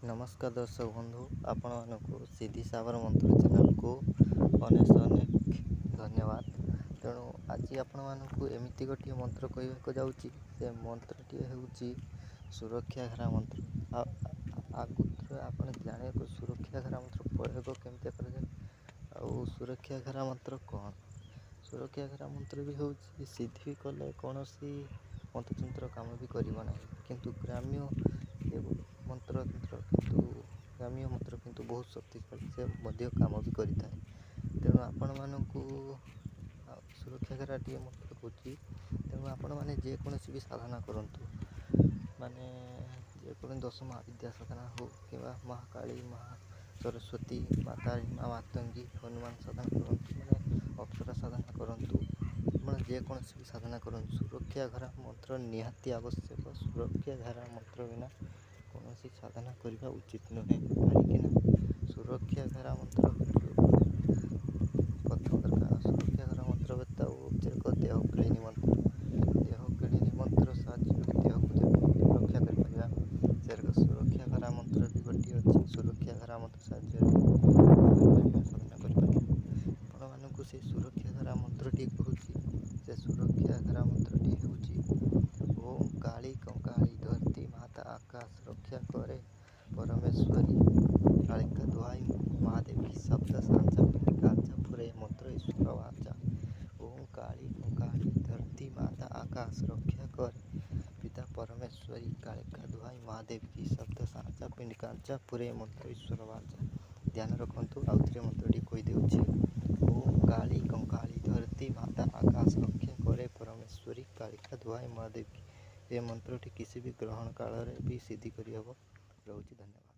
ନମସ୍କାର ଦର୍ଶକ ବନ୍ଧୁ, ଆପଣମାନଙ୍କୁ ସିଦ୍ଧି ସାବର ମନ୍ତ୍ର ଚ୍ୟାନେଲକୁ ଅନେକ ଅନେକ ଧନ୍ୟବାଦ। ତେଣୁ ଆଜି ଆପଣମାନଙ୍କୁ ଏମିତି ଗୋଟିଏ ମନ୍ତ୍ର କହିବାକୁ ଯାଉଛି, ସେ ମନ୍ତ୍ରଟିଏ ହେଉଛି ସୁରକ୍ଷା ଘେରା ମନ୍ତ୍ର। ଆଉ ଆଗରୁ ଆପଣ ଜାଣିବାକୁ ସୁରକ୍ଷା ଘେରା ମନ୍ତ୍ର ପ୍ରୟୋଗ କେମିତି କରାଯାଏ ଆଉ ସୁରକ୍ଷା ଘେରା ମନ୍ତ୍ର କ'ଣ। ସୁରକ୍ଷା ଘେରା ମନ୍ତ୍ର ବି ହେଉଛି ସିଦ୍ଧି କଲେ କୌଣସି ମନ୍ତ୍ରତନ୍ତ୍ର କାମ ବି କରିବ ନାହିଁ, କିନ୍ତୁ ଗ୍ରାମ୍ୟ ମନ୍ତ୍ରତନ୍ତ୍ର କିନ୍ତୁ ଗ୍ରାମ୍ୟ ମନ୍ତ୍ର କିନ୍ତୁ ବହୁତ ଶକ୍ତିଶାଳୀ, ସେ ମଧ୍ୟ କାମ ବି କରିଥାଏ। ତେଣୁ ଆପଣମାନଙ୍କୁ ସୁରକ୍ଷା ଘେରାଟିଏ ମନ୍ତ୍ର କହୁଛି। ତେଣୁ ଆପଣମାନେ ଯେକୌଣସି ବି ସାଧନା କରନ୍ତୁ, ମାନେ ଯେକୌଣସି ଦଶ ମହାବିଦ୍ୟା ସାଧନା ହେଉ କିମ୍ବା ମହାକାଳୀ, ମହା ସରସ୍ୱତୀ, ମା ତାରିଣୀ, ମା ମାତଙ୍ଗୀ, ହନୁମାନ ସାଧନା କରନ୍ତୁ, ମାନେ ଅପ୍ସରା ସାଧନା କରନ୍ତୁ, ଆପଣ ଯେକୌଣସି ବି ସାଧନା କରନ୍ତୁ, ସୁରକ୍ଷା ଘେରା ମନ୍ତ୍ର ନିହାତି ଆବଶ୍ୟକ। ସୁରକ୍ଷା ଘେରା ମନ୍ତ୍ର ବିନା କୌଣସି ସାଧନା କରିବା ଉଚିତ ନୁହେଁ, କାହିଁକିନା ସୁରକ୍ଷା ଘେରା ମନ୍ତ୍ର ପ୍ରଥମ ଦରକାର। ସୁରକ୍ଷା ଘେରା ମନ୍ତ୍ର ବ୍ୟତୀତ ଆଉ ଦେହ କିଳିନୀ ମନ୍ତ୍ର, ଦେହ କିଳିନୀ ମନ୍ତ୍ର ସାହାଯ୍ୟରେ ଦେହକୁ ରକ୍ଷା କରିପାରିବା। ସେରକ ସୁରକ୍ଷା ଘେରା ମନ୍ତ୍ର ବି ଗୋଟିଏ ଅଛି, ସୁରକ୍ଷା ଘେରା ମନ୍ତ୍ର ସାହାଯ୍ୟରେ କରିପାରିବା, ସାଧନା କରିପାରିବା। ଆପଣମାନଙ୍କୁ ସେ ସୁରକ୍ଷା ଘେରା ମନ୍ତ୍ରଟି କହୁଛି। ସେ ସୁରକ୍ଷା ଘେରା ମନ୍ତ୍ରଟି ହେଉଛି ଓମ୍ କାଳୀ କଙ୍କାଳୀ ଧରତୀ ମାତା ଆକାଶ ରକ୍ଷା କରେ ପରମେଶ୍ୱରୀ କାଳିକା ଦୁହାଇ ମହାଦେବ କି ଶବ୍ଦ ସାଞ୍ଚା ପିଣ୍ଡ କାଞ୍ଚା ଫୁରେ ମନ୍ତ୍ର ଈଶ୍ୱର ବାଚା। ଓମ୍ କାଳୀ କଙ୍କାଳୀ ଧରତୀ ମାତା ଆକାଶ ରକ୍ଷା କରେ ପିତା ପରମେଶ୍ୱରୀ କାଳିକା ଦୁହାଇ ମହାଦେବ କି ଶବ୍ଦ ସାଞ୍ଚା ପିଣ୍ଡ କାଞ୍ଚା ଫୁରେ ମନ୍ତ୍ର ଈଶ୍ୱର ବାଚା। ଧ୍ୟାନ ରଖନ୍ତୁ, ଆଉଥରେ ମନ୍ତ୍ରଟି କହିଦେଉଛି। ଓମ୍ କାଳୀ କଙ୍କାଳୀ ଧରତୀ ମାତା ଆକାଶ ରକ୍ଷା କରେ ପରମେଶ୍ୱରୀ କାଳିକା ଦୁହାଇ ମହାଦେବ କି। ଏ ମନ୍ତ୍ରଟି କିଛି ବି ଗ୍ରହଣ କାଳରେ ବି ସିଦ୍ଧି କରିହେବ। ରହୁଛି, ଧନ୍ୟବାଦ।